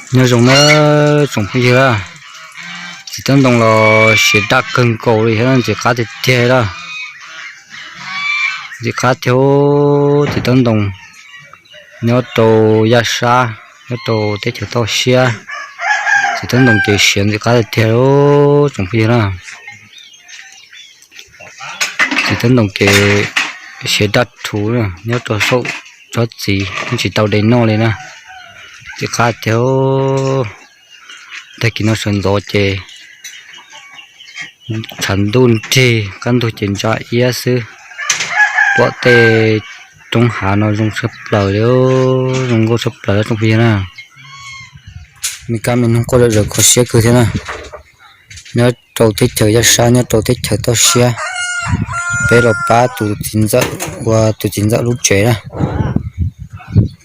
Nyob zoo na tsoom phooj ywg, txiv taub ntoo los siav daj kawg nkaus li thiab, ntxim qab tiag tiag li. Ntxim qab thiab, txiv taub ntoo nyob rau Yaj Sab, nyob rau teb chaws toj siab. Txiv taub ntoo ces siav ntxim qab tiag tiag li tsoom phooj ywg na. Txiv taub ntoo ces siav daj rhuv nyob rau saum tsob txiv, yeej tsis tau de noj li na. Ntxim qab tiag. Tag kis no sawv ntxov ces tshav ntuj nrig, qab ntug ces ntsa iab xwb. Pom tej roob hav no zoo tshaj plaws li, zoo nkauj tshaj plaws tsoom phooj ywg na. Me kab me noog quaj zom zaws kho siab kawg thiab na. Nyob rau teb chaws Yaj Sab, nyob rau teb chaws toj siab, peb los pab tus txiv ntxawm ua tus txiv ntxawm lub tsev na.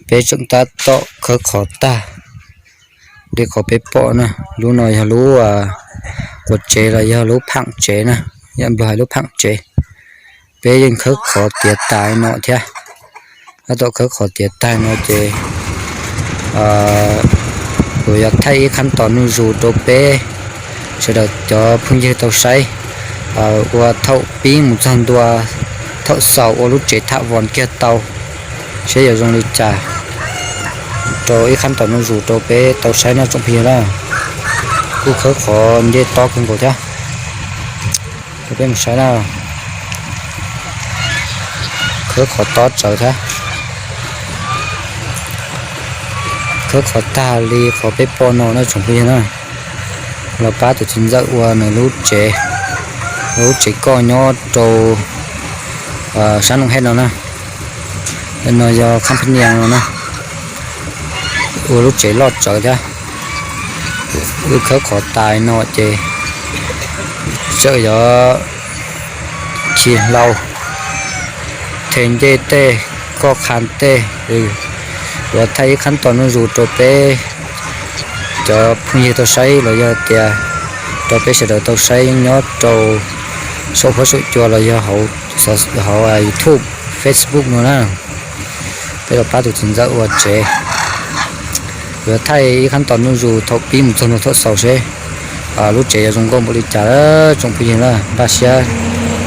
Peb tseem tab tom khawb qhov tag li qhov peb pom na. Lub no yog lub quas tsev los yog lub phaam tsev na, yam nplog hais lub phaam tsev. Peb yeej khawb qhov tiav tas no thiab. Tab tom khawb qhov tiav tas no ces kuv yuav thaij ib qhab tos nuj zus rau peb sawv daws cov phooj ywg tau saib, ua thaum pib mus txog ntua, thaum xaus ua lub tsev tham voos kiag tau, seb yuav zoo li cas. Rau ib qhab tos nuj zus rau peb tau saib no tsoom phooj ywg na. Kuj khawb qhov nce tob kawg nkaus thiab. Rau peb mus saib na. Khawb qhov tob tsawv thiab. Khawb qhov tag li qhov peb pom no na tsoom phooj ywg na. Los pab tus txiv ntxawm ua nws lub tsev, lub tsev koj nyob rau sab Noom Hej no na. No yog company no na, ua lub tsev loj tsawv thiab. Wb khawb qhov tas no ces txawm yuav khi hlau, the ncej tej, koj qha tej. Yuav thaij ib qhab tos nuj zus rau peb cov phooj ywg tau saib los yog tias rau peb sawv daws tau saib nyob rau saum huab saum cua los yog hauv YouTube, Facebook no na. Peb los pab tus txiv ntxawm ua tsev. Yuav thaij ib qhab tos nuj zus thaum pib mus txog ntua thaum xaus seb lub tsev yuav zoo nkauj npaum li cas tsoom phooj ywg na. Npaj siab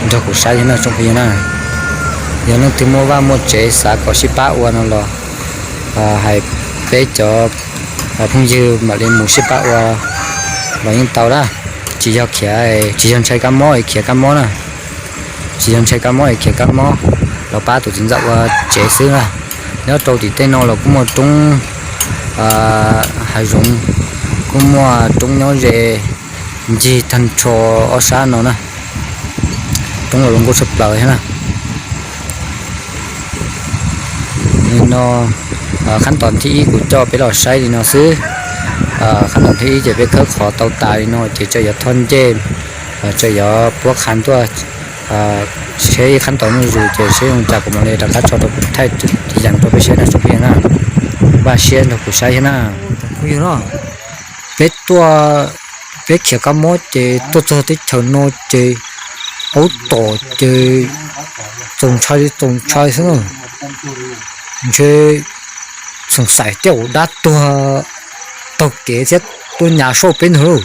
nrog kuv saib thiab na tsoom phooj ywg na. Yog leej twg muaj vaj muaj tsev xav kom sib pab ua no los hais peb cov phooj ywg mam li mus sib pab ua los yeej tau lawm. Tsis yog khiav, tsis yog ntshai kab mob es khiav kab mob na. Tsis yog ntshai kab mob es khiav kab mob, los pab tus txiv ntxawm ua tsev xwb na. Nyob rau tim tej no los kuj muaj roob hav zoov, kuj muaj roob nyob ze ncig tag nrho ob sab no na. Roob los zoo nkauj tshaj plaws thiab na. Li no, qhab tos thib ib kuv coj peb los saib li no xwb. Qhab tos thib ib ces peb khawb qhov tau tas li no ces tseem yuav thoj ncej, tseem yuav puab qha tuaj, seb ib qhab tos nuj zus ces seb zoo cas kuv mam li rov qab tso rau thaij yees rau peb saib na tsoom phooj ywg na. Npaj siab nrog kuv saib thiab na. Peb tuaj, peb khiav kab mob ces tuaj txog teb chaws no ces aub tom ces txaus ntshai li txaus ntshai xwb na. Ntshe txhoom xais tej uas dab tuag taug kev thiab tuaj nyas soj peb ntag lauj.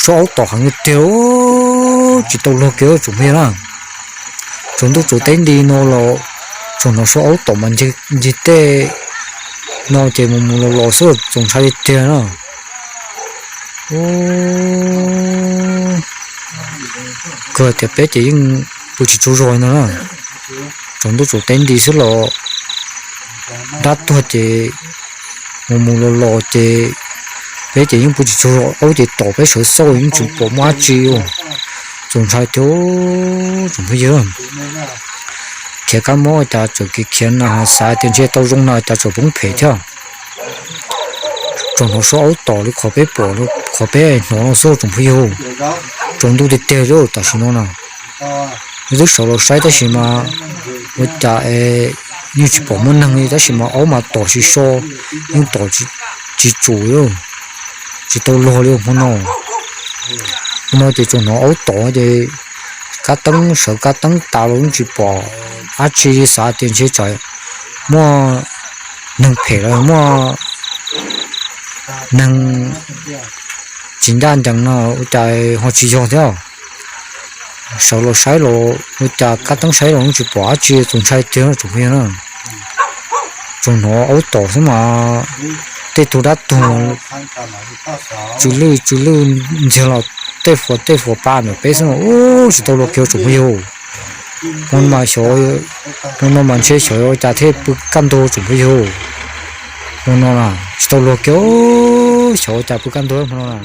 Soj aub tom heev tiag, tsis tau luag kev tsoom phooj ywg na. Tsaus ntuj tsaus teb nti no los tsaus hnov soj aub tom mas ncig tej no ces mus mus los los xwb txaus ntshai li tiag na. Kawg tias peb ces yeej pw tsis tsaug zog no na. Tsaus ntuj tsaus teb nti xwb los dab tuag ces mus mus los los ces peb ces yeej pw tsis tsaug zog, aub ces tom peb sawv xauj yeej tsis pom muaj dab tsi. Txaus ntshai tiag tsoom phooj ywg. Khiav kab mob cas txawm kev khiav na xav tias ntshe tau zoo na cas txawm poob phem thiab. Tsaus hnov soj aub tom li qhov peb pom, qhov peb hnov no xwb tsoom phooj ywg. Tsaus ntuj tiag tiag li tam sim no na. Wb twb sawv los saib tab sis mas ua cas yeej tsis pom muaj neeg li tab sis mas aub mas tom tsis so, yeej tom tsis tsum li, tsis tau luag li hmo no. Hmo no ces tsaus hnov aub tom ces kab teeb sawv kab teeb tas los yeej tsis pom dab tsi li xav tias ntshe tsam muaj neeg phem los muaj neeg tsis ncaj ncees no ua cas ho tsis yog thiab. Sawv los saib los ua cas kab teeb saib los tsis pom dab tsi, txaus ntshai tiag tsoom phooj ywg na. Tsuas hnov aub tom xwb mas tej tug dab tuag tsw lwj tsw lwj ntxiag los tej fuas tej fuas pa ntawm peb xwb mas ub tsis tau luag kiag tsoom phooj ywg. Hmo no mas xyov, hmo no mas ntshe xyov ua cas thiaj pw kaj ntug tsoom phooj ywg. Hmo no na tsis tau luag kiag, xyov ua cas pw kaj ntug hmo no na.